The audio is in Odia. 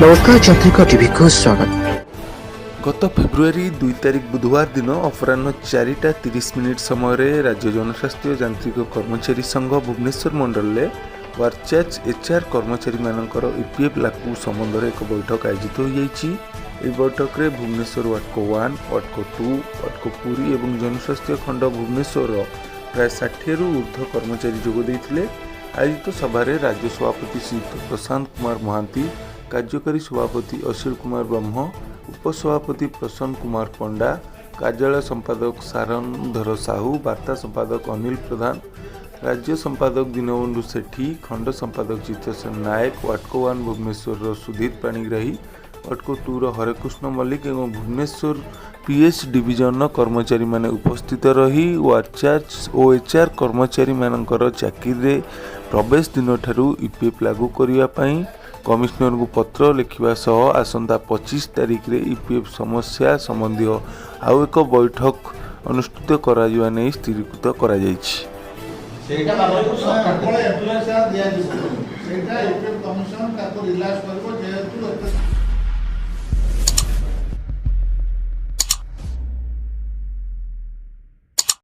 ନମସ୍କାର, ଯାନ୍ତ୍ରିକ ଟିଭିକୁ ସ୍ୱାଗତ। ଗତ ଫେବୃଆରୀ 2 ତାରିଖ ବୁଧବାର ଦିନ ଅପରାହ୍ନ 4ଟା 30 ମିନିଟ୍ ସମୟରେ ରାଜ୍ୟ ଜନସ୍ୱାସ୍ଥ୍ୟ ଯାନ୍ତ୍ରିକ କର୍ମଚାରୀ ସଂଘ ଭୁବନେଶ୍ୱର ମଣ୍ଡଳରେ ୱାର୍କଚାର୍ଜ ଏଚ୍ଆର୍ କର୍ମଚାରୀମାନଙ୍କର ଇପିଏଫ୍ ଲାଗୁ ସମ୍ବନ୍ଧରେ ଏକ ବୈଠକ ଆୟୋଜିତ ହୋଇଯାଇଛି। ଏହି ବୈଠକରେ ଭୁବନେଶ୍ୱର ୱାଟକୋ 1, ୱାଟକୋ 2, ୱାଟକୋ ପୁରୀ ଏବଂ ଜନସ୍ୱାସ୍ଥ୍ୟ ଖଣ୍ଡ ଭୁବନେଶ୍ୱରର ପ୍ରାୟ 60ରୁ ଉର୍ଦ୍ଧ୍ୱ କର୍ମଚାରୀ ଯୋଗ ଦେଇଥିଲେ। ଆୟୋଜିତ ସଭାରେ ରାଜ୍ୟ ସଭାପତି ଶ୍ରୀଯୁକ୍ତ ପ୍ରଶାନ୍ତ କୁମାର ମହାନ୍ତି, କାର୍ଯ୍ୟକାରୀ ସଭାପତି ଅଶିଳ କୁମାର ବ୍ରହ୍ମ, ଉପସଭାପତି ପ୍ରସନ୍ନ କୁମାର ପଣ୍ଡା, କାର୍ଯ୍ୟାଳୟ ସମ୍ପାଦକ ସାରଙ୍ଗଧର ସାହୁ, ବାର୍ତ୍ତା ସମ୍ପାଦକ ଅନିଲ ପ୍ରଧାନ, ରାଜ୍ୟ ସମ୍ପାଦକ ଦୀନବନ୍ଧୁ ସେଠୀ, ଖଣ୍ଡ ସମ୍ପାଦକ ଚିତ୍ତସେନ ନାୟକ, ୱାଟକୋ 1 ଭୁବନେଶ୍ୱରର ସୁଧୀର ପାଣିଗ୍ରାହୀ, ୱାଟକୋ 2ର ହରେକୃଷ୍ଣ ମଲ୍ଲିକ ଏବଂ ଭୁବନେଶ୍ୱର ପିଏଚ୍ ଡିଭିଜନର କର୍ମଚାରୀମାନେ ଉପସ୍ଥିତ ରହି ୱାର୍କଚାର୍ଜ ଓ ଏଚ୍ଆର୍ କର୍ମଚାରୀମାନଙ୍କର ଚାକିରିରେ ପ୍ରବେଶ ଦିନଠାରୁ ଇପିଏଫ୍ ଲାଗୁ କରିବା ପାଇଁ କମିଶନରଙ୍କୁ ପତ୍ର ଲେଖିବା ସହ ଆସନ୍ତା 25 ତାରିଖରେ ଇପିଏଫ୍ ସମସ୍ୟା ସମ୍ବନ୍ଧୀୟ ଆଉ ଏକ ବୈଠକ ଅନୁଷ୍ଠିତ କରାଯିବା ନେଇ ସ୍ଥିରୀକୃତ କରାଯାଇଛି। ସେଇଟା ବାବଦକୁ ସରକାର କେବଳ ଏମ୍ପ୍ଲୟି ସାର୍ ଦିଆଯିବ। ସେଇଟା ଇପିଏଫ୍ କମିଶନ ତାକୁ ରିଲାକ୍ସ କରିବ, ଯେହେତୁ ଏତେ